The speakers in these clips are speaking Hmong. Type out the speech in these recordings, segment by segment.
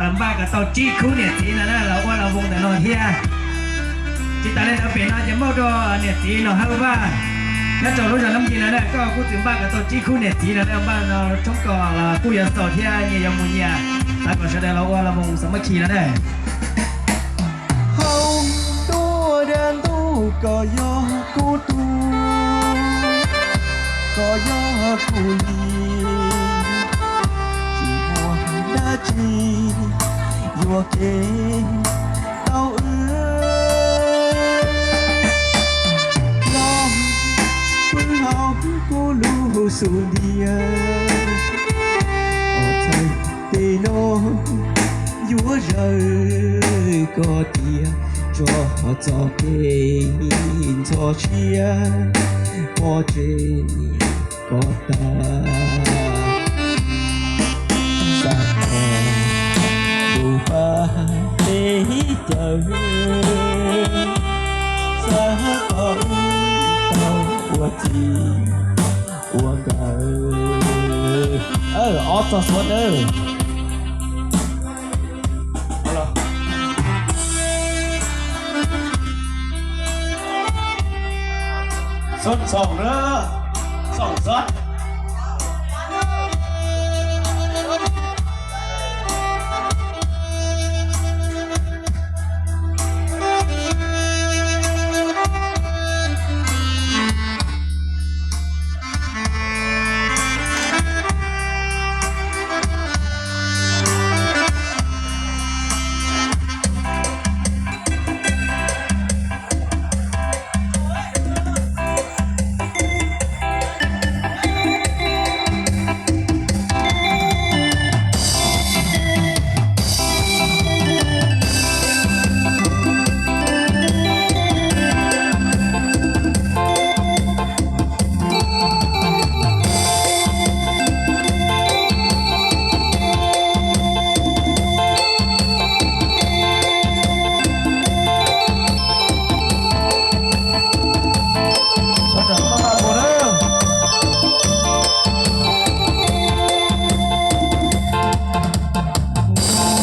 Npaj kom tau tsib khub niam txiv no na los ua los voo ntawm no thiab. Tsis tas li ntawd pem no ces muaj rau niam txiv Nom Hawj Vaj nyob rau lub zos Nab Yig no na, koj kuj txwm npaj kom tau tsib khub niam txiv no na, npaj no tshoob kos los kuj yuav xaus thiab nyias yuav mus nyias, xav kom sawv daws los ua los mus xav muab khi no na. Hauv ntuj dab ntuj koj yog kuv tug, koj yog kuv li, tsis muaj dab tsi yuam kev tau wb. Los pw hauv kuv lub xub ntiag, txhais tes no yuav zawm koj tiag, tso txoj kev ntxhov siab pov tseg koj tag. Xav kom tus pab teb chaws, xav kom wb tau ua txij ua nkawm. Ob txog xuav nawb. Xuav txhoom na, txhoom xwb.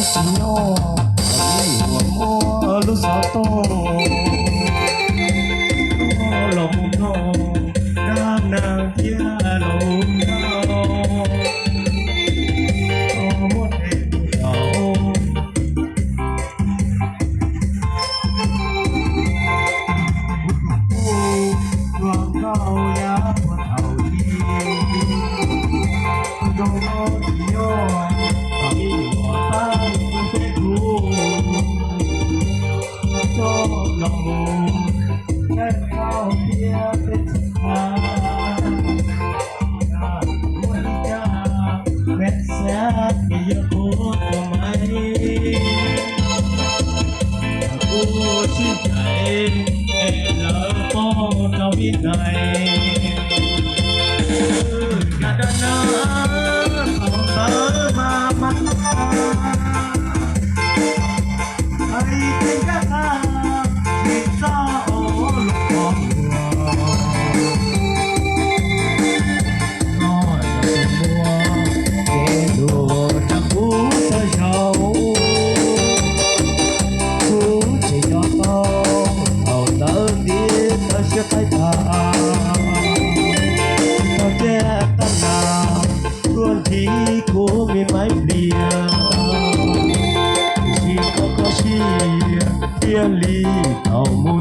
Tsis nyob, uas muab lub xov tooj los mus noj dab neeg thiab los noj, muab tes mus zaum. Hluas nkauj yav puag thaum ub, zoo nkauj tsis nyob, kom me nyuam pab peb tug, coj los mus nrhiav thiab peb txhua. Muaj ib caj message yog kuv tus maiv, kuv sib ncaim es lawv paub rau vib nais. Yog dab neeg thaum ntawd mas mas hais tias nkaj qab tsis txawj ua lus qhov luag. Koj yog tus muaj kev hluas rau kuv txhua zaus, kuv tseem nco tau thaum ntawd ntiab tawv siab qaib tag, tsis tau tiaj tab nas tuaj nrhiav kuv me maiv pliag, tiam sis koj koj siab thiaj li tau mus